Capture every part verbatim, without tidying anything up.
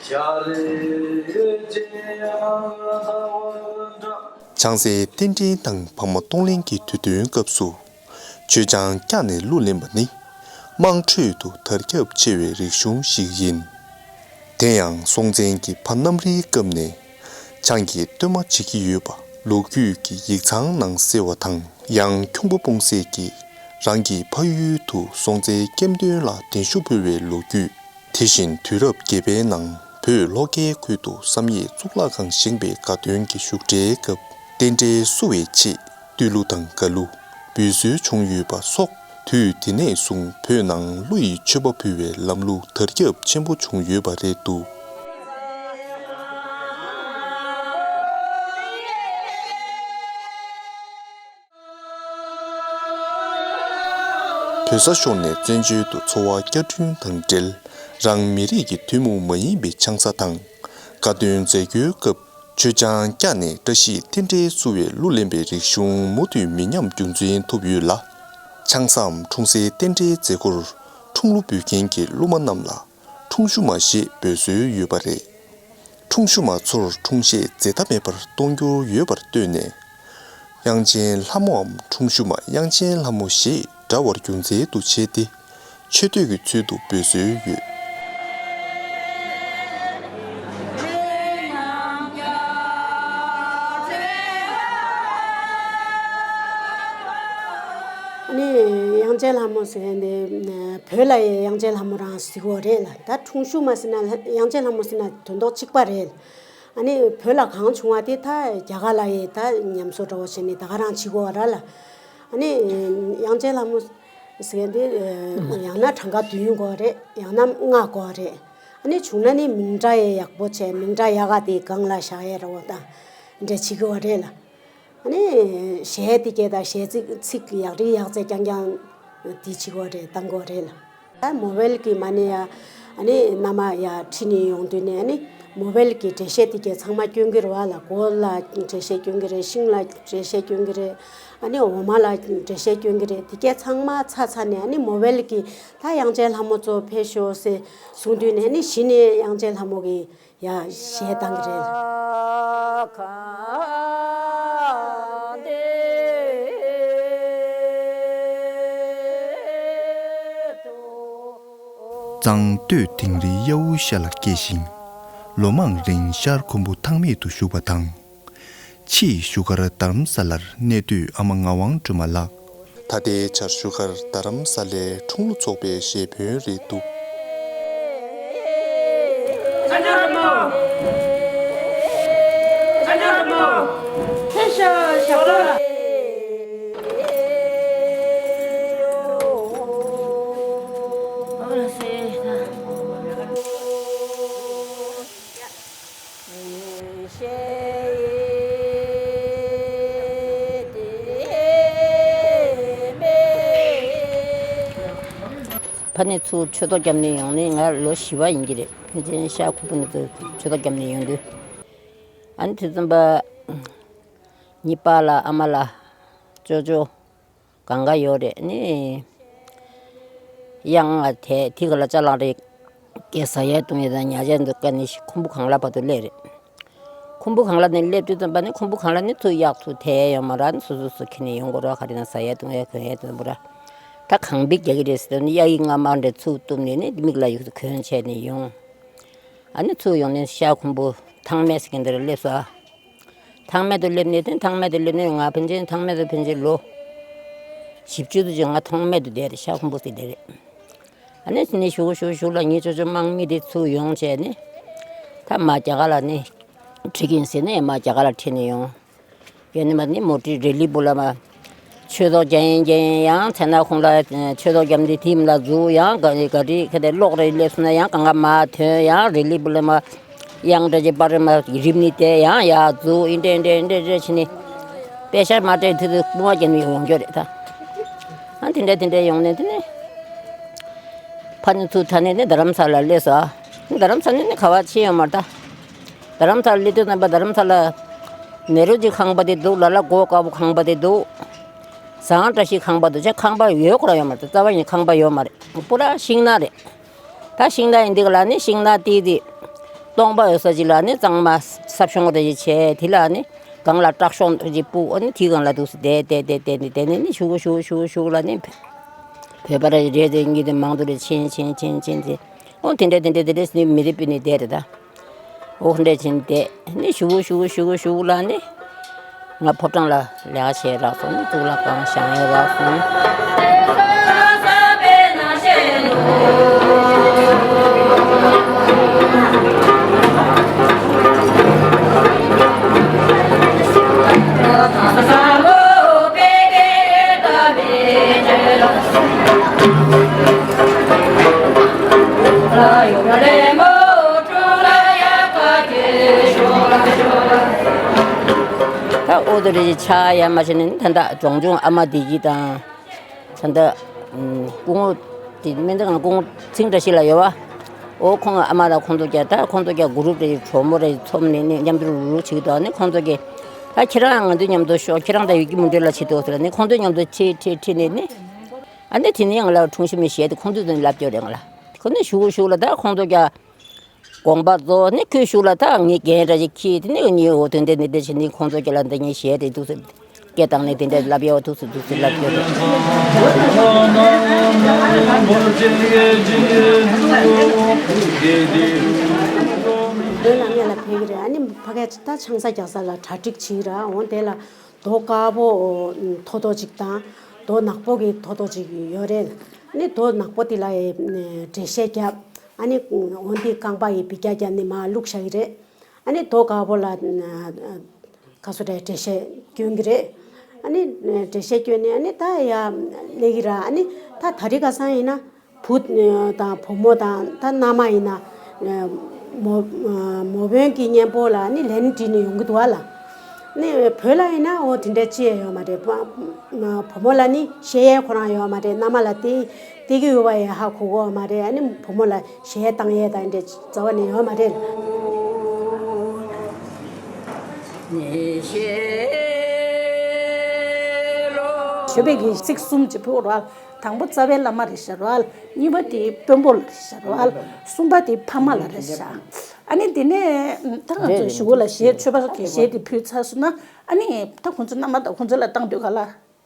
ཆང་སའི་རྟེན་འབྲེལ་དང་བག་མ་གཏོང་ལེན་གྱི་དུས་སྟོན་སྐབས་སུ། མཆོད་ཆང་བཀྱགས་ནས་གླུ་ལེན་པ་ནི། དམངས་ཁྲོད་དུ་དར་ཁྱབ་ཆེ་བའི་རིག་གཞུང་ཞིག་ཡིན། དེ་ཡང་སྲོང་བཙན་གྱི་ཕ་གནམ་རིའི་སྐབས་ནས་ཆང་གི་སྟོན་མ་བྱེད་ཀྱི་ཡོད་པ་ལོ་རྒྱུས་ཀྱི་ཡིག་ཚང་ནང་གསལ་བ་དང་། ཡང་ཁྱུང་པོ་སྤུངས་སད་ཀྱིས་རང་གི་ཕ་ཡུལ་དུ་སྲོང་བཙན་སྐྱབས་མགོན་ལ་གདན་ཞུ་ཕུལ་བའི་ལོ་རྒྱུས། དེ་བཞིན་དུས་རབས་བརྒྱད་པའི་ནང་བོད་ལྷོ་ཁའི་ཁུལ་དུ་བསམ་ཡས་གཙུག་ལག་ཁང་བཞེངས་པའི་དགའ་སྟོན་གྱི་བཞུགས་གྲལ་སྐབས་རྟེན་འབྲེལ་བསུ་བའི་ཆེད་བཏུལ་གླུ་དང་དགའ་གླུ་འབུལ་སྲོལ་བྱུང་ཡོད་པ་སོགས། དུས་དེ་ནས་བཟུང་བོད་ནང་གླུ་ཡི་མཆོད་པ་ཕུལ་བའི་ལམ་ལུགས་དར་ཁྱབ་ཆེན་པོ་བྱུང་ཡོད་པ་རེད་འདུག་བོད་ས་ཤོར་ནས་བཙན་བྱོལ་དུ་འཚོ་བ་བསྐྱར་སྐྲུན་དང་འབྲེལ། རང་མི་རིགས་ཀྱི་ཐུན་མོང་མ་ཡིན་པའི་ཆང་ས་དང་། དགའ་སྟོན་མཛད་སྒོའི་སྐབས་མཆོད་ཆང་བཀྱགས་ནས་བཀྲ་ཤིས་རྟེན་འབྲེལ་བསུ་བའི་གླུ་ལེན་པའི་རིག་གཞུང་མུ་མཐུད་མི་ཉམས་རྒྱུ་མཚན་ཐོབ་ཡོད་ལ། ཆང་སའམ་འཁྲུངས་སའི་རྟེན་འབྲེལ་མཛད་སྒོར་འཁྲུངས་གླུ་འབུལ་མཁན་གྱི་གླུ་མ་རྣམས་ལ། འཁྲུངས་ཞུ་མ་ཞེས་འབོད་སྲོལ་ཡོད་པ་རེད། འཁྲུངས་ཞུ་མ་ཚོར་འཁྲུངས་གཞས་འཛད་མཐའ་མེད་པར་གཏོང་རྒྱུ་ཡོད་པར་ལྟོས་ནས། དབྱངས་ཅན་ལྷ་མོའམ་འཁྲུངས་ཞུ་མ་དབྱངས་ཅན་ལྷ་མོ་ཞེས་འདྲ་བར་རྒྱུ་མཚན་དུ་བྱས་ཏེ། མཆོད་བསྟོད་ཀྱི་ཚུལ་དུ་འབོད་སྲོལ་ཡོད། ཨ་ནི་དབྱངས་ཅན་ལྷ་མོ་ཟེར་མཁན་དེ་བོད་ལ་ཡི་དབྱངས་ཅན་ལྷ་མོ་རང་ཟེར་གོ་རེད་ལ། ད་འཁྲུངས་ཞུ་མ་ཟེར་ན་དབྱངས་ཅན་ལྷ་མོ་ཟེར་ན་དོན་དག་གཅིག་པ་རེད། ཨ་ནི་བོད་ལ་གང་བྱུང་བ་དེ་ད་རྒྱ་གར་ལ་ཡི་ད་ཉམས་གསོ་འདྲ་བོ་བྱས་ནས་ད་ག་རང་བྱེད་གོ་ར་ལ། ཨ་ནི་དབྱངས་ཅན་ལྷ་མོ་ཟེར་མཁན་དེ་ཡང་ན་གྲངས་ཀ་བདུན་གོ་རེད། ཡང་ན་ལྔ་གོ་རེད། ཨ་ནི་བྱུང་ན་ནི་མིང་གྲགས་ཡི་ཡག་པོ་བྱས། མིང་གྲགས་ཡག་ག་དེ་སྒང་ལ་བཞག་ཡས་ར་བོ་ད་འདྲ་བྱེད་གོ་རེད་ལ། ཨ་ནི་གཞས་དེ་གས་དང་གཞས་ཚིག་ཚིག་ཡག་རི་ཡག་རྩེ་རྐྱང་རྐྱང་དེ་བྱེད་དགོས་རེད། བཏང་དགོས་རེད་ལ། ཨ་མོ་བེལ་གྱི་མ་ཎི་ཡ་ཨ་ནི་མནའ་མ་ཡ་ཁྲིད་ནས་ཡོང་དུས་ནས་ཨ་ནི་མོ་བེལ་གྱི་འགྲེལ་བཤད་དེ་གས་ཚང་མ་སྐྱོན་གྱི་རེད་བ་ལ། སྒོ་ལ་འགྲེལ་བཤད་སྐྱོན་གྱི་རེད། ཤིང་ལ་འགྲེལ་བཤད་སྐྱོན་གྱི་རེད། ཨ་ནི་འོ་མ་ལ་འགྲེལ་བཤད་སྐྱོན་གྱི་རེད། དེ་གས་ཚང་མ་ཚར་ཚར་ནས་ཨ་ནི་མོ་བེལ་གྱི་ད་དབྱངས་ཅན་ལྷ་མོ་ཚོ་ཕེབས་ཤོག་ཟེར་གསུངས་དུས་ནས་ཨ་ནི་གཞི་ནས་དབྱངས་ཅན་ལྷ་མོ་གི་ཡ་གཞས་བཏང་གི་རེད། གཙང་སྟོད་དིང་རིའི་གཡའ་དབུ་ཤ་ལ་སྐྱེས་ཤིང་། ལོ་མང་རིང་ཤར་ཁུམ་བུ་ཐང་སྨད་དུ་བཞུགས་པ་དང་། ཕྱིས་བཞུགས་སྒར་རྡ་རམ་ས་ལར་གནས་སྡོད་ཨ་མ་ངག་དབང་སྒྲོལ་མ་ལགས། ད་ལྟའི་ཆར་བཞུགས་སྒར་རྡ་རམ་ས་ལའི་འཁྲུངས་ལོ་ཚོགས་པའི་གཞས་དཔོན་རེད་འདུག་ཕ་ནས་ཚུར་ཆོས་ཐོག་བརྒྱབ་ནས་ཡོང་ནས་ང་ལོ་བཞི་པ་ཡིན་གྱི་རེད། ཕལ་ཆེར་ཤར་ཁུམ་བུ་ནས་ཚུར་ཆོས་ཐོག་བརྒྱབ་ནས་ཡོང་དུས། ཨ་ནི་དུས་ཙམ་པ་གཉིས་པ་ལ་ཨ་མ་ལ་ཅོ་ཅོ། གང་ག་ཡོད་རེད་ནི། གཡང་ང་དེ་དེ་ག་ལ་ཅ་ལག་རེ་སྐྱེལ་ཟ་ཡས་བཏུང་ཡས་དང་ཉལ་ཡས་འདུག་ག་ནི་ཁུམ་བུ་གང་ལ་བར་དུ་སླེབས་རེད། ཁུམ་བུ་གང་ལ་ནི་སླེབས་དུས་ཙམ་པ་ནི་ཁུམ་བུ་གང་ལ་ནི་ཚུར་གཡག་ཚུར་དེད་ཡོད་མ་ར་ནི་སོ་སོ་སོ་ཁྱེར་ནས་ཡོང་དགོས་ར། ག་རེ་ན་ཟ་ཡས་བཏུང་ཡས་གོན་ཡས་དུམ་བུ་ར། ད་གང་པིག་རྒྱག་གི་རེད་ཟེར་ནི་གཡག་གི་རྔ་མ་འདྲ་ཚུར་བཏུམ་ནས་ནི་མིག་ལ་ཡུག་ཚུར་གོན་བྱས་ནས་ཡོང་། ཨ་ནི་ཚུར་ཡོང་ནས་ཤར་ཁུམ་བུ་ཐང་སྨད་ཟེར་མཁན་དེ་ལ་སླེབས་སོ། ཐང་སྨད་དུ་སླེབས་ནས་དེ་ཐང་སྨད་དུ་སླེབས་ནས་ང་ཕན་ཆད་ཐང་སྨད་དུ་ཕན་ཆད་ལོ་བཞི་བཅུ་དུ་ཅིག་ང་ཐང་སྨད་དུ་བསྡད་རེད། ཤར་ཁུམ་བུ་ཟེར་དེ་རེད། ཨ་ནི་དེ་ནས་ཞུ་གུ་ཞུ་གུ་ཞུ་ལ་ངའི་ཅོ་ཅོ་དམངས་མི་དེ་ཚུར་ཡོང་བྱས་ནས་ད་མ་རྒྱ་གར་ལ་ནི་ཁྲིད་ཀྱིན་ཟེར་ནས་མ་རྒྱ་གར་ལ་ཁྲིད་ནས་ཡོང་། ཡོད་ནི་མ་ནི་མོ་ཊའི་རི་ལི་བུ་ལ་མ། ཆོས་ཐོག་རྒྱག་ཡིན་རྒྱག་ཡིན་ཡང་མཚན་ནག་ཁོང་ལ་ཆོས་ཐོག་རྒྱབ་འདི་དེའི་མ་ལ་འཛུགས་ཡང་ག་ག་རི་ཁ་དེ་གློག་རེ་སླེབས་སོང་ན་ཡང་གང་ག་མ་ཐོན་ཡང་རི་ལི་བུ་ལ་མ་ཡང་འདྲ་ཅིག་པར་མ་རིབ་ནི་དེ་ཡང་ཡ་འཛུགས་ཨིན་འདྲ་ཨིན་འདྲ་ཨིན་འདྲ་བྱས་ནི་པེ་ཤ་མ་སྤྲད་དུས་དུ་སྤུ་མ་རྒྱབ་ནི་ཡོང་རྒྱུ་རེད་ད། ཨ་དེ་འདྲ་དེ་འདྲ་ཡོང་ནས་དེ་ནི་ཕ་ནི་ཚུར་ཐ་ནས་ནི་རྡ་རམ་ས་ལ་སླེབས་སོ། རྡ་རམ་ས་ནི་ནི་ག་བ་ཕྱིན་ཡོད་མ་རེད་ད། རྡ་རམ་ས་ལ་སླེབས་དུས་རྣམ་པ་རྡ་རམ་ས་ལ་ནེ་རུ་ཇི་ཁང་པ་དེ་འདུག་ལ་ལ་སྒོ་དཀར་པོ་ཁང་པ་དེ་འདུག་བཟང་བཀྲ་ཤིས་ཁང་པ་འདུག་ཅེས་ཁང་པ་ཡོད་ཁོ་ར་ཡོད་མ་རེད། རྩ་བ་ཡིན་ཁང་པ་ཡོད་མ་རེད། པུ་ར་ཤིང་ནགས་རེད། ད་ཤིང་ནགས་ཡིན་འདི་ག་ལ་ནི་ཤིང་ནགས་དེ་དེ་ སྟོང་པ་ཡོད་ས་ཅིག་ལ་ནི་གཙང་མ་སྲབ་ཤོང་རེ་ཅིག་བྱས། དེ་ལ་ནི་སྒང་ལ་བཀྲག་ཤོང་རེ་ཅིག་སྤུག། ཨ་ནི་དེའི་སྒང་ལ་འདུག་སེ་བསྡད་བསྡད་བསྡད་བསྡད་ནི་བསྡད་ནི་ནི་གཞུག་གུ་གཞུག་གུ་གཞུག་གུ་གཞུག་གུ་ལ་ནི་བོད་པ་རེ་རེ་རེ་གཉིས་དེ་མང་དུ་རེ་ཕྱིན་ཕྱིན་ཕྱིན་ཕྱིན་ཏེ། ཨོ་དེ་འདྲ་དེ་འདྲ་དེ་འདྲ་ནི་མི་རེ་སྤུད་ནས་བསྡད་རེད་ད། ཨོ་འདྲ་ཕྱིན་བསྡད་ནི་གཞུག་གུ་གཞུག་གུ་གཞུག་གུ་གཞུག་གུ་ལ་ནི། ང་ཕོ་བྲང་ལ་ལས་ཀ་བྱེད་རག་སོང་། གཙུག་ལག་ཁང་བཞེངས་ཡས་རག་སོང་། ད་ཨོ་དོ་རེ་ཆགས་ཡ་མ་བྱས་ནས་ད་ལྟ་གྲོང་ཆུང་ཨ་མ་བདེ་སྐྱིད་དང་། ད་ལྟ་སྐུ་ངོ་དེ་སྨན་ཟླ་ཁང་སྐུ་ངོ་ཚེ་རིང་བཀྲ་ཤིས་ལགས་ཡོད་པ། ཨོ་ཁོང་ཨ་མ་དང་ཁོང་ཚོ་རྒྱ་ད་ཁོང་ཚོ་རྒྱ་གུ་རུབ་རེ་གྲོགས་མོ་རེ་འཛོམས་ནས་ནི་མཉམ་དུ་རུག་རུག་བྱེད་ཀྱི་འདུག་ནི་ཁོང་ཚོ་གིས་ད་ཁྱེད་རང་ང་ཚོའི་མཉམ་དུ་ཤོག་ཁྱེད་རང་ད་ཡི་གེ་མུ་འབྲེལ་ལ་བྱེད་འདུག་ཟེར་ནི་ཁོང་ཚོའི་མཉམ་དུ་ཁྲིད་ཁྲིད་ཁྲིད་ནས་ནི། ཨ་ནི་དེ་ནས་ང་ལ་འཁྲུངས་ཞིབ་མི་བྱས་ཏེ་ཁོང་ཚོས་དེ་ནས་ལབ་སྐྱོར་རེད་ང་ལ། ཁོ་ནི་གཞུག་གུ་གཞུག་ལ་ད་ཁོང་ཚོ་རྒྱ། དགོངས་པ་རྫོགས་ནི་ཁོའི་གཞུག་ལ་ད་ངས་འགན་འདྲ་ཞིག་འཁྱེར་དེ་ནི་ངས་འོ་དོན་དེ་འདི་འདྲ་བྱས་ནི་ཁོང་ཚོ་ཁྱེད་ལ་འདི་ངས་ཞལ་དེ་འདུག་ཟེར་སྐད་བཏང་ནས་དེ་འདྲ་ལབ་ཡོད་འདུག་ཟེར་འདུག་ཟེར་ལབ་ཡོད་རེད། བོད་ལ་ངེད་ལ་ཕེབས་ཀྱི་རེད། ཨ་ནི་ཕ་གིར་ད་ཆང་ས་རྒྱག་ས་ལ་གྲ་སྒྲིག་བྱེད་ར་འོང་། དེ་ལ་རྡོ་དཀར་པོ་མཐོ་ཏོ་ཅིག་དང་རྡོ་ནག་པོ་གི་མཐོ་ཏོ་ཅིག་ཡོད་རེད། ཨ་ནི་རྡོ་ནག་པོ་དེ་ལ་འགྲེལ་བཤད་བརྒྱབ། ཨ་ནི་འོ་འདི་རྐང་པ་ཡི་འབུད་རྒྱག་རྒྱག་ནི་མར་བླུགས་བཞག་གི་རེད། ཨ་ནི་རྡོ་དཀར་པོ་ལ་ཁ་སོ་འདྲ་འགྲེལ་བཤད་སྐྱོན་གྱི་རེད། ཨ་ནི་འགྲེལ་བཤད་སྐྱོན་ནས་ཨ་ནི་ད་ཡ་ལས་ཀྱི་ར། ཨ་ནི་ད་ད་རེས་ཁ་སང་ཡིན་ན་བུ་དང་བུ་མོ་དང་ད་མནའ་མ་ཡིན་ན་མོ་མོ་དཔོན་གྱི་གཉེན་པོ་ལ་ཨ་ནི་ལན་བྲིས་ནས་ཡོང་གི་འདུག་བ་ལ། ནི་བོད་ལ་ཡིན་ན་འོ་དེ་འདྲ་ཅི་ཡང་ཡོད་མ་རེད། བུ་མོ་ལ་ནི་བཤད་ཡས་ཁོ་རང་ཡོད་མ་རེད། མནའ་མ་ལ་དེ་དེ་གི་ཡོད་པ་ཡང་ཧ་གོ་གི་ཡོད་མ་རེད། ཨ་ནི་བུ་མོ་ལ་གཞས་བཏང་ཡས་དང་འདྲ་རྩ་བ་ནས་ཡོད་མ་རེད། ཞོལ་པའི་གི་ཚིག་གསུམ་གྱི་ཕུག་རོགས། དང་པོ་རྩ་བའི་བླ་མ་རེད་ཤག་རོགས། གཉིས་པ་དེ་དཔོན་པོ་ལ་རེད་ཤག་རོགས། གསུམ་པ་དེ་ཕ་མ་ལ་རེད་ཤག་ཨ་ནི་དེ་ནས་ད་ང་ཚོ་གཞུག་གུ་ལ་གཞས་མཆོད་པ་གི་གཞས་དེ་ཕུལ་ཚར་སོང་ན། ཨ་ནི་ད་ཁོང་ཚོ་མནའ་མ་དང་ཁོང་ཚོ་ལ་བཏང་དུས་ག་ལ།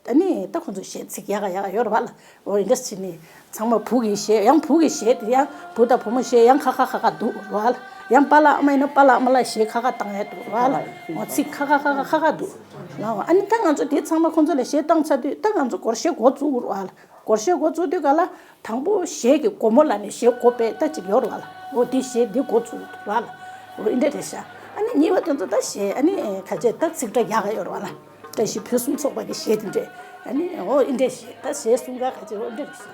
ཨ་ནི་ད་ཁོང་ཚོ་གཞས་ཚིག་ཡག་ག་ཡག་ག་ཡོད་རེད་བ་ལ། འོ་ཡིན་འདྲ་བྱས་ནས་ཚང་མ་བུ་གི་གཞས། ཡང་བུ་གི་གཞས་དེ་ཡང་བུ་དང་བུ་མོ་གཞས་ཡང་ཁ་ཁ་ཁ་ཁ་འདུག་རེད་བ་ལ། ཡང་པཱ་ལགས་ཨ་མ་ཡིན་ན་པཱ་ལགས་ཨ་མ་ལགས་གཞས་ཁ་ཁ་བཏང་ཡས་འདུག་རེད་བ་ལ། འོ་ཚིག་ཁ་ཁ་ཁ་ཁ་ཁ་ཁ་འདུག་ལ། ཨ་ནི་ད་ང་ཚོ་དེ་ཚང་མ་ཁོང་ཚོ་ལ་གཞས་བཏང་ཚར་དུས་ད་ང་ཚོ་སྒོར་གཞས་འགོ་བཙུགས་རེད་བ་ལ། སྒོར་གཞས་འགོ་བཙུགས་དུས་ག་ལ། དང་པོ་གཞས་ཀྱི་སྒོ་མོ་ལ་ནི་གཞས་འགོ་དཔེ་ལྟ་ཅིག་ཡོད་རེད་བ་ལ། འོ་དེ་གཞས་འདི་འགོ་བཙུགས་འདུག་ར་ལ། འོ་འདི་འདྲ་རེད་ཤག་ཨ་ནི་གཉིས་པ་དེ་ཚོ་ད་གཞས་ཨ་ནི་ཁ་ཆེ་ད་ཚིག་སྒྲ་ཡག་ག་ཡོད་རེད་བ་ལ། བཀྲ་ཤིས་ཕུན་སུམ་ཚོགས་པ་གི་གཞས་དེ་འདྲས། ཨ་ནི་འོ་འདི་འདྲ་གཞས་ད་གཞས་གསུང་ག་ཁ་ཆེ་འོ་འདི་འདྲ་རེད་ཤག་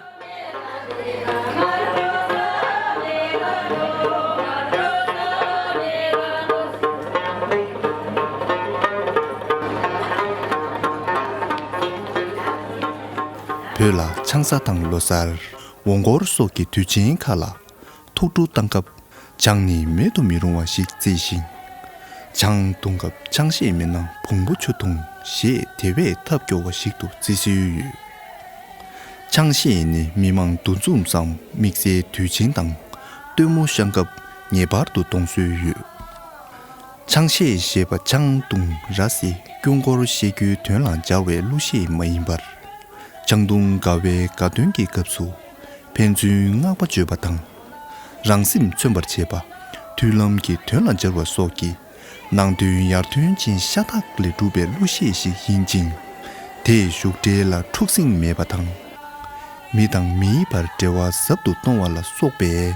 བོད་ལ་ཆང་ས་དང་ལོ་གསར། འོང་སྐོར་སོགས་ཀྱི་དུས་ཆེན་ཁག་ལ་ཐུགས་སྤྲོ་བཏང་སྐབས། ཆང་ནི་མེད་དུ་མི་རུང་བ་ཞིག་བརྩི་ཞིང་། ཆང་འཐུང་སྐབས་ཆང་གཞས་མེད་ན་བོང་བུ་ཆུ་འཐུང་ཞེས་དེ་བས་ཐབས་སྐྱོ་བ་ཞིག་ཏུ་བརྩི་སྲོལ་ཡོད། ཆང་གཞས་ནི་མི་མང་འདུ་འཛོམས་སམ་དམིགས་བསལ་དུས་ཆེན་དང་སྟོན་མོ་བཤམས་སྐབས་ངེས་པར་དུ་གཏོང་སྲོལ་ཡོད། ཆང་གཞས་ཞེས་པ་ཆང་འཐུང་ར་ཟེར་སྐྱོན་སྐོར་བཤད་རྒྱུའི་དོན་ལ་སྦྱར་བའི་གླུ་གཞས་མ་ཡིན་པར། ཆང་འཐུང་དགའ་བའི་དགའ་སྟོན་གྱི་སྐབས་སུ་ཕན་ཚུན་བསྔགས་པ་བརྗོད་པ་དང་། རང་སེམས་མཚོན་པར་བྱེད་པ། མཐུན་ལམ་གྱི་དོན་ལ་སྦྱར་བ་སོགས་ཀྱི་ནང་དོན་ཡར་ཐོན་ཅན་ཤ་སྟག་ལས་གྲུབ་པའི་གླུ་གཞས་ཤིག་ཡིན་ཅིང་། དེས་བཞུགས་གྲལ་ལ་འཁྲུག་ཟིང་མེད་པ་དང་། མི་དང་མིའི་བར་འབྲེལ་བ་ཟབ་ཏུ་གཏོང་བ་ལ་སོགས་པའི་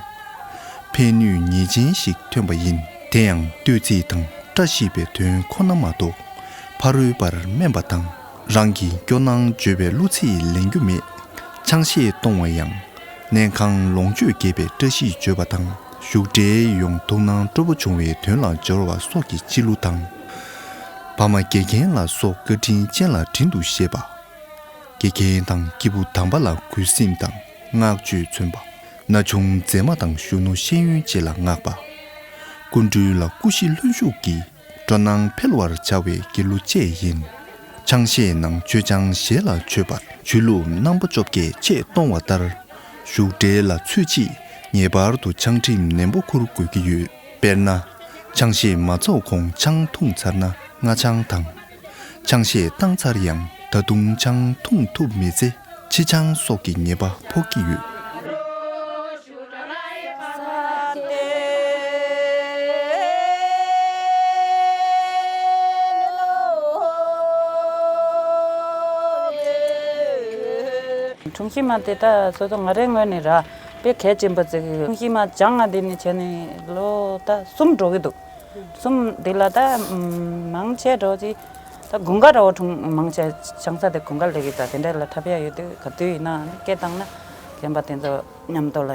ཕན་ནུས་ངེས་ཅན་ཞིག་ཐོན་པ་ཡིན། དེ་ཡང་བསྟོད་ཚིག་དང་བཀྲ་ཤིས་པའི་དོན་ཁོ་ན་མ་གཏོགས་ཕ་རོལ་པར་སྨན་པ་དང་རང་གི་སྐྱོ་སྣང་བརྗོད་པའི་གླུ་ཚིག་ལེན་རྒྱུ་མེད། ཆང་གཞས་གཏོང་བ་ཡང་། ནན་ཁང་ལོངས་སྤྱོད་རྒྱས་པའི་བཀྲ་ཤིས་བརྗོད་པ་དང་བཞུགས་གྲལ་ཡོངས་ཐུགས་སྣང་སྤྲོ་པོ་བྱུང་བའི་དོན་ལ་སྦྱོར་བ་སོགས་ཀྱི་སྤྱི་གླུ་དང་། བ་མ་དགེ་རྒན་ལ་སོགས་བཀའ་དྲིན་ཅན་ལ་དྲིན་དུ་གཤེབས་པ། དགེ་རྒན་དང་སྐྱེས་བུ་དམ་པ་ལ་གུས་སེམས་དང་བསྔགས་བརྗོད་མཚོན་པ། ན་ཆུང་མཛེས་མ་དང་གཞོན་ནུ་ཤེས་ཡོན་བཅས་ལ་བསྔགས་པ། སྐུ་མགྲོན་ལ་སྐུ་བཞི་ལྷུན་ཞུགས་ཀྱིས་སྤྲོ་སྣང་འཕེལ་བར་བྱ་བའི་དགེ་གླུ་བཅས་ཡིན། ཆང་གཞས་ནང་མཆོད་ཆང་ཞལ་ལ་མཆོད་པར་ཆོས་ལུགས་རྣམ་པ་བཅོ་བརྒྱད་ཆེད་གཏོང་བ་ལྟར། བཞུགས་གྲལ་ལ་ཚུད་རྗེས་ངེས་པར་དུ་ཆང་ཁྲིམས་ནན་པོ་ཁུར་དགོས་ཀྱི་ཡོད། དཔེར་ན། ཆང་གཞས་མ་ཚོགས་གོང་ཆང་འཐུང་ཚར་ན་སྔ་ཆང་དང་། ཆང་གཞས་བཏང་ཚར་ཡང་ད་དུང་ཆང་འཐུང་ཐུབ་མེད་ཚེ་ཕྱི་ཆང་སོགས་ཀྱི་ཉེས་པ་ཕོག་གི་ཡོད། འཁྲུངས་གཞིས་མ་དེ་ད་སོ་སོ་ང་རའི་ངོས་ནས་ར་དཔེ་གལ་ཆེན་པོ་བརྩི་གི་ཡོད། འཁྲུངས་གཞིས་མ་བྱང་ང་འདི་ནས་བྱས་ནས་ལོ་ད་གསུམ་འགྲོ་གི་འདུག་གསུམ་འདི་ལ་ད་མང་ཆེ་འགྲོ་ཅིག་ད་དགུན་ཁ་འདྲ་བོ་འཁྲུངས་མང་ཆེ་ཆང་ས་དེ་དགུན་ཁ་སླེབས་ཀྱི་ད་དེ་འདྲ་ལ་འཁྲབ་ཡ་ཡོད་དུས་ག་དུས་ཡིན་ན་སྐད་བཏང་ན་རྒན་པ་དེ་ཚོ་མཉམ་དུ་ལ་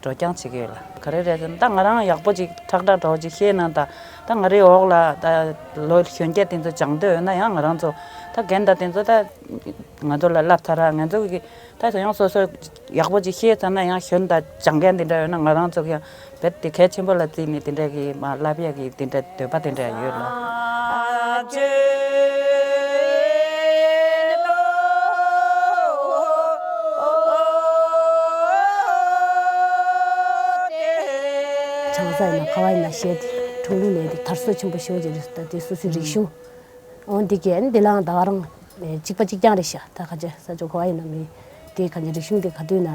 འགྲོ་རྐྱང་བྱེད་ཀྱི་ཡོད་ལ། ག་རེ་རེད་ཟེར་ན་ད་ང་རང་ཡག་པོ་ཅིག་ཁྲག་ཁྲག་འདྲ་བོ་ཅིག་ཤེས་ན་ད་ད་ང་རའི་འོག་ལ་ད་ལོ་གཞོན་སྐྱེས་དེ་ཚོ་སྦྱང་འདོད་ཡོད་ན་ཡང་ང་རང་ཚོ་ད་རྒན་ད་དེ་ཚོ་ད་ང་ཚོ་ལ་བསླབ་ཚར་ར་ང་ཚོ་གི་ད་ཡང་སོ་སོ་ཡག་པོ་ཅིག་ཤེས་ཚར་ན་ཡང་གཞོན་དང་སྦྱང་མཁན་དེ་འདྲ་ཡོད་ན་ང་རང་ཚོ་ཡང་རྦད་དེ་གལ་ཆེན་པོ་ལ་བརྩིས་ནས་དེ་འདྲ་གི་མ་བསླབ་ཡག་གི་དེ་འདྲ་འདོད་པ་དེ་འདྲ་ཡང་ཡོད་ལ། ཆང་ས་ཡིན་ན་ཁ་བ་ཡིན་ན་གཞས་དེ་ཁྲུང་ཁྲུང་ལས་དེ་དར་སྲོལ་ཆེན་པོ་ཞེ་པོ་ཅིག་རེད། ད་དེ་སོ་སོའི་རིག་གཞུང་། འོ་འདི་གས་འདི་ལའང་ད་ག་རང་གཅིག་པ་གཅིག་རྐྱང་རེད་ཤག་ད་ཁ་ཆེ་ས་ཆོ་གོ་བ་ཡིན་ན་མི་དེ་ཁ་ཆེ་རིག་གཞུང་དེ་ག་དུས་ན་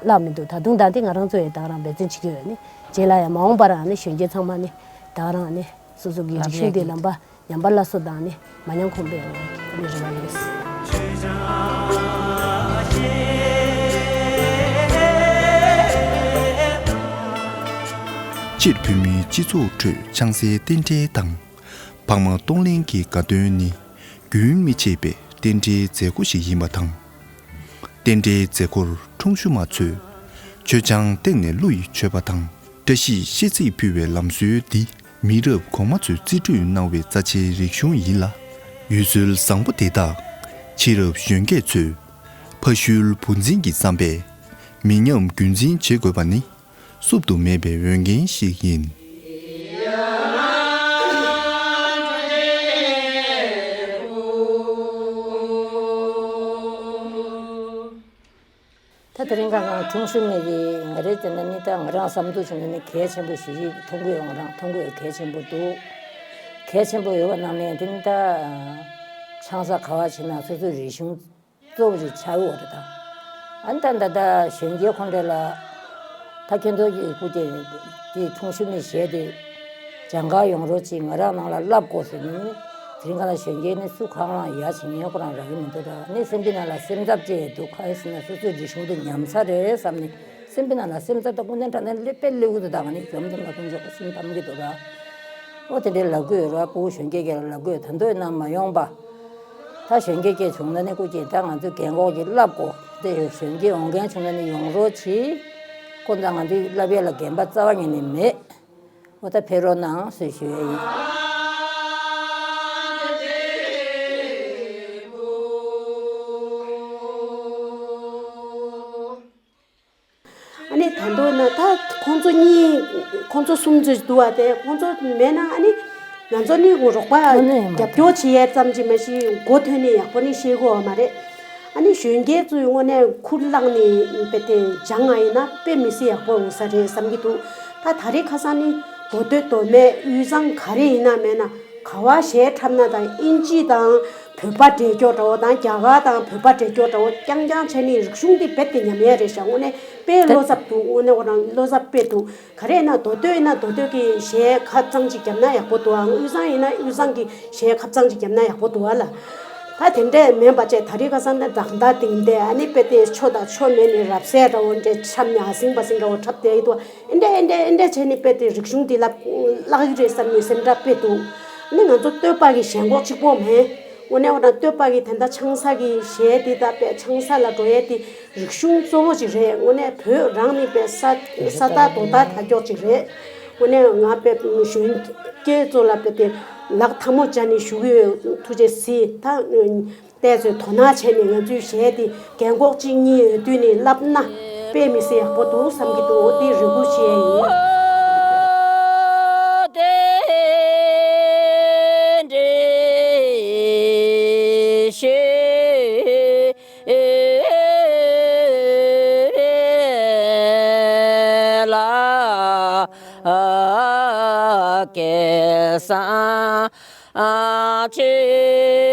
བརླག་མི་འདུག་ད་དུང་ད་འདི་ང་རང་ཚོ་ཡི་ད་ག་རང་འབད་བརྩོན་བྱེད་ཀྱི་ཡོད་ནི་རྗེས་ལ་ཡང་མ་འོངས་པར་ཨ་ནི་གཞོན་སྐྱེས་ཚང་མ་ནི་ད་ག་རང་ཨ་ནི་སོ་སོ་གི་རིག་གཞུང་དེ་ལམ་པ་ཉམས་པ་སླར་གསོ་དང་ནི་མ་ཉམས་གོང་འཕེལ་ཡོང་བའི་རེ་བ་ཡོད། སྤྱིར་བོད་མིའི་སྤྱི་ཚོགས་ཁྲོད་ཆང་སའི་རྟེན་འབྲེལ་དང་། བག་མ་གཏོང་ལེན་གྱི་དགའ་སྟོན་ནི་རྒྱུན་མི་ཆད་པའི་རྟེན་འབྲེལ་མཛད་སྒོ་ཞིག་ཡིན་པ་དང་། རྟེན་འབྲེལ་མཛད་སྒོར་ཁྲུང་ཞུ་མ་ཚོས་མཆོད་ཆང་སྟེང་ནས་གླུ་ཡིས་མཆོད་པ་དང་། བཀྲ་ཤིས་ཤིས་ཚིག་ཕུལ་བའི་ལམ་སྲོལ་འདི་མི་རབས་གོང་མ་ཚོས་རྩིས་སྤྲོད་གནང་བའི་རྩ་ཆེའི་རིག་གཞུང་ཡིན་ལ། ཡུལ་སྲོལ་བཟང་པོ་དེ་དག་ཕྱི་རབས་གཞོན་སྐྱེས་ཚོས་ཕ་ཤུལ་བུ་འཛིན་གྱི་བསམ་པས་མི་ཉམས་རྒྱུན་འཛིན་བྱེད་དགོས་པ་ནི། བསུབ་ཏུ་མེད་པའི་འོས་འགན་ཞིག་ཡིན། ད་དེ་རིང་ཁ་སང་ཁྲུང་ཞུ་མི་གི་ང་རེ་བལྟས་ན་ནི་ད་ང་རང་བསམ་ཚུལ་བྱས་ན་ནི་གལ་ཆེན་པོ་ཞེ་པོ་མཐོང་གི་ཡོད། ང་རང་མཐོང་གི་ཡོད། གལ་ཆེན་པོ་འདུག་གལ་ཆེན་པོ་ཡོད་པ་ནང་ནས་དེ་ནི་ད་ཆང་ས་ག་བ་བྱས་ན་སོ་སོའི་རིག་གཞུང་གཙོ་བོ་ཞིག་ཆགས་ཡོད་རེད་ད། ཨ་ནི་ད་ད་ལྟ་གཞོན་སྐྱེས་ཁོང་འདྲ་ལ་ད་ཁྱོད་ཚོ་གི་སྐུ་སྐྱེ་དེ་ཁྲུང་ཞུ་མི་གཞས་དེ་སྦྱང་གར་ཡོང་རོགས་གྱིས། ང་རང་ནང་ལ་བསླབ་དགོས་ཟེར་ནས་ནི་དེ་རིང་ཁ་ལ་གཞོན་སྐྱེས་ནི་སུ་གང་ལ་ཡ་བྱེད་མཁན་ཁོ་རང་རག་གི་མི་འདུག་ད་ནི་སེམས་པའི་ནང་ལ་སེམས་འཚབ་ཅིག་འདུག་ག་རེ་ཟེར་ན་སོ་སོའི་རིག་གཞུང་དེ་ཉམས་ཚར་རེད་བསམ་ནས་སེམས་པའི་ནང་ལ་སེམས་འཚབ་དང་དངོས་གནས་དྲང་གནས་ལས་དཔེ་སླེབས་ཀྱི་འདུག་ད་ང་ནི་འཇམ་འཇམ་ལ་ཁོང་ཚོ་སེམས་ཕམ་གྱི་འདུག་ར། ཨོ་དེ་འདྲའི་ལབ་དགོས་ཡོད་ར། ཕྲུ་གུ་གཞོན་སྐྱེས་ཀྱི་ལ་ལབ་དགོས་ཡོད། ད་དུང་ཡིན་ན་མ་ཡོང་པ། ད་གཞོན་སྐྱེས་སྐྱེས་བྱུང་ན་ནི་སྐུ་མཁྱེན་ད་ང་ཚོས་རྒན་གོག་གིས་བསླབ་དགོས། དེ་གཞོན་སྐྱེས་འོང་མཁན་བྱུང་ན་ནི་ཡོང་རོགས་གྱིས། ཁོ་ཚོ་ང་ཚོས་བསླབ་ཡས་ལ་འགན་པ་རྩ་བ་ཉིད་ནས་མེད། ཨོ་ད་ཕེབས་རོགས་གནང་ཞེས་ཞུ་ཡས་ཡིན། ཨ་ནི་ད་དུང་ན་ད་ཁོང་ཚོ་གཉིས་ཁོང་ཚོ་གསུམ་ཚོས་འདུག་བ། དེ་ཁོང་ཚོ་མེད་ན་ཨ་ནི་ང་ཚོ་ནི་རོགས་པ་ཨ་ནི་རྒྱབ་སྐྱོར་བྱེད་ཡས་ཙམ་གྱིས་མ་གཞི་མགོ་ཐོན་ནས་ཡག་པོ་ནི་ཤེས་གོ་བ་མ་རེད། ཨ་ནི་གཞོན་སྐྱེས་ཚོས་དངོས་གནས་ཁུར་བླངས་ནས་དཔེ་དེ་སྦྱང་བ་ཡིན་ན་དཔེ་མི་སྲིད་ཡག་པོ་འོང་ས་རེད་བསམ་གྱི་འདུག་ད་ད་རེས་ཁ་སང་ནི་མདོ་སྟོད་མདོ་སྨད་དབུས་གཙང་ག་རེ་ཡིན་ན་མེད་ན། ག་བ་གཞས་འཁྲབ་ན་དང་ཨིན་ཇི་དང་བོད་པ་འགྲེལ་སྐྱོར་འདྲ་བོ་དང་རྒྱ་གར་དང་བོད་པ་འགྲེལ་སྐྱོར་འདྲ་བོ་རྐྱང་རྐྱང་བྱས་ནས་རིག་གཞུང་འདི་རྦད་དེ་ཉམས་ཡས་རེད་ཤག་དངོས་གནས་དཔེ་བློ་འཚབ་འདུག་དངོས་གནས་ཁོ་རང་བློ་འཚབ་དཔེ་འདུག་ག་རེ་ཡིན་ན་མདོ་སྟོད་ཡིན་ན་མདོ་སྟོད་ཀྱི་གཞས་ཁ་རྩང་ཅིག་བརྒྱབ་ན་ཡག་པོ་འདུག་ཨང་། དབུས་གཙང་ཡིན་ན་དབུས་གཙང་གི་གཞས་ཁ་རྩང་ཅིག་བརྒྱབ་ན་ཡག་པོ་འདུག་ཨ་ལ། ད་དེ་འདྲས་མིན་པ་བྱས་ད་རེས་ཁ་སང་ནས་བདག་མདའ་དེང་དེ་ཨ་ནི་དཔེ་དེ་ཆོ་དང་ཆོ་མེད་ནས་རབ་གསལ་འདྲ་བོ་འདྲས་འཁྲབ་ནས་ཨ་ཟིང་པ་ཟིང་འདྲ་བོ་འཁྲབ་བསྡད་ཡི་འདུག་ཨ་འདྲས་ཨ་འདྲས་ཨ་འདྲས་བྱས་ནས་དཔེ་དེ་རིག་གཞུང་འདི་ལ་བརླག་གི་རེད་བསམ་ནས་སེམས་ཁྲལ་དཔེ་འདུག་ཨ་ནི་ང་ཚོ་སྟོད་པ་གི་ཞེན་ཁོག་གཅིག་པོ་མེད། དངོས་གནས་ཁོ་རང་སྟོད་པ་གི་དེ་འདྲ་ཆང་ས་གི་གཞས་དེ་དག་པས་ཆང་ས་ལ་འགྲོ་ཡས་དེ་རིག་གཞུང་གཙོ་བོ་ཅིག་རེད། དངོས་གནས་བོད་རང་ནི་པས་ས་ས་ཐག་རྡོ་ཐག་ཐག་ཀྱོག་ཅིག་རེད། དངོས་གནས་ང་པས་གཞོན་སྐྱེས་ཚོ་ལ་པས་དེ་ལག་ཐལ་མོ་སྦྱར་ནས་ཞུ་གི་ཡོད། ཐུགས་རྗེ་གཟིགས། ད་ལྟས་ཚོས་དོ་སྣང་བྱས་ནས་ང་ཚོའི་གཞས་དེ་རྒན་གོག་གཅིག་གཉིས་ཡོད་དུས་ནས་བསླབ་ན་དཔེ་མི་སྲིད་ཡག་པོ་འདུག་བསམ་གྱི་འདུག་འོ་དེ་རེ་སྒུག་བྱས་ཡིན། སངས་རྒྱས་